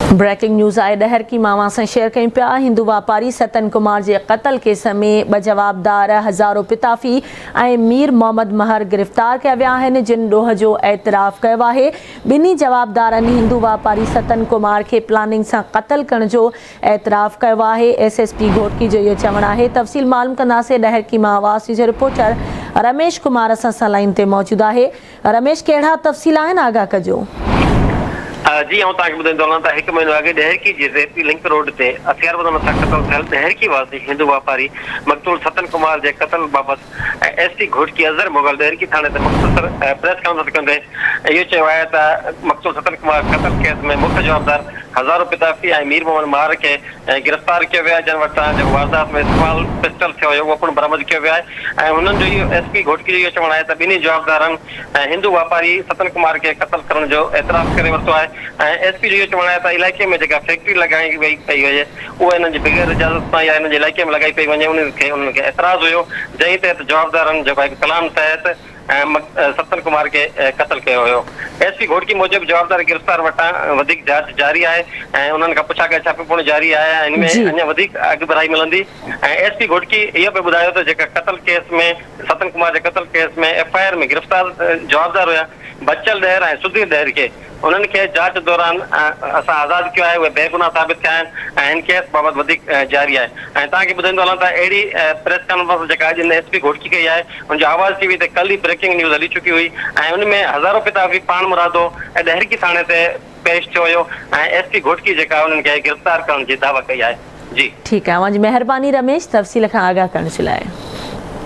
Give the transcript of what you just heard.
Breaking news آهي ڏهرڪي مان اوهان سان شيئر ڪيون پيا هندو واپاري ستن ڪمار جي قتل ڪيس ۾ ٻه جوابدار هزارو پتافي ۽ مير محمد مهر گرفتار ڪيا ويا آهن جن ڏوهه جو اعتراف ڪيو آهي ٻنهي جوابدارن هندو واپاري ستن ڪمار کي پلاننگ سان قتل ڪرڻ جو اعتراف ڪيو آهي ايس ايس پي گهوٽڪي جو اهو چوڻ آهي تفصيل معلوم ڪنداسين ڏهرڪي مان آواز جو رپورٽر رميش ڪمار اسان سان لائين تي موجود آهي رميش ڪهڙا تفصيل آهن آگاهه ڪجو. جي آئون توهان کي ٻڌائيندو هلان ته هڪ مهينو اڳ ڏهرڪي جي زيپي لنڪ روڊ تي هٿياربندن هٿان قتل ٿيل ڏهرڪي واسي هندو واپاري مقتول ستن ڪمار جي قتل بابت ايس پي گهوٽڪي اظهر مغل ڏهرڪي ٿاڻي تي مختصر پريس ڪانفرنس ڪندي اهو چيو آهي ته مقتول ستن ڪمار قتل ڪيس ۾ مک جوابدار هزارو پتافي ۽ مير محمد ماهر کي گرفتار ڪيو ويو آهي جن وٽان جيڪو واردات ۾ استعمال پسٽل ٿيو هيو اهو پڻ برآمد ڪيو ويو آهي ۽ هنن جو اهو ايس پي گهوٽڪي جو اهو چوڻ آهي ته ٻنهي جوابدارن هندو واپاري ستن ڪمار کي قتل ڪرڻ جو اعتراف ڪري ورتو آهي ۽ ايس پي جو اهو چوڻ آهي ته علائقي ۾ جيڪا فيڪٽري لڳائي وئي پئي وڃي اها انهن جي بغير اجازت سان يا انهن جي علائقي ۾ لڳائي پئي وڃي انهن کي انهن کي اعتراض هيو جنهن تحت جوابدارن جيڪو هڪ پلان تحت ۽ ستن ڪمار کي قتل ڪيو ويو. ايس پي گهوٽڪي موجب جوابدار گرفتار وٽان وڌيڪ جاچ جاري آهي ۽ انهن کان پڇا ڳاڇا پڻ جاري آهي ۽ ان ۾ جي. اڃا وڌيڪ اڳڀرائي ملندي ۽ ايس پي گهوٽڪي اهو به ٻڌايو ته جيڪا قتل ڪيس ۾ ستن ڪمار جي قتل ڪيس ۾ ايف I R ۾ گرفتار جوابدار هيا بچل ڏهر ۽ سڌير ڏهر کي انهن کي جاچ دوران اسان آزاد ڪيو آهي، اهي بيگناهه ثابت ٿيا آهن ۽ هن ڪيس بابت وڌيڪ جاري آهي ۽ توهان کي ٻڌائيندو هلان ته اهڙي پريس ڪانفرنس جيڪا اڄ هن ايس پي گهوٽڪي ڪئي آهي ان جو آواز ٽي وي تي ڪلهه ئي بريڪنگ نيوز هلي چڪي هئي ۽ ان ۾ هزارو پتافي پاڻ مرادو ڏهرڪي ٿاڻي تي پيش ٿيو هيو ۽ ايس پي گهوٽڪي جيڪا انهن کي گرفتار ڪرڻ جي دعويٰ ڪئي آهي جي. ٺيڪ آهي اوهان جي مهرباني رميش تفصيل کان آگاهه ڪرڻ جي لاء.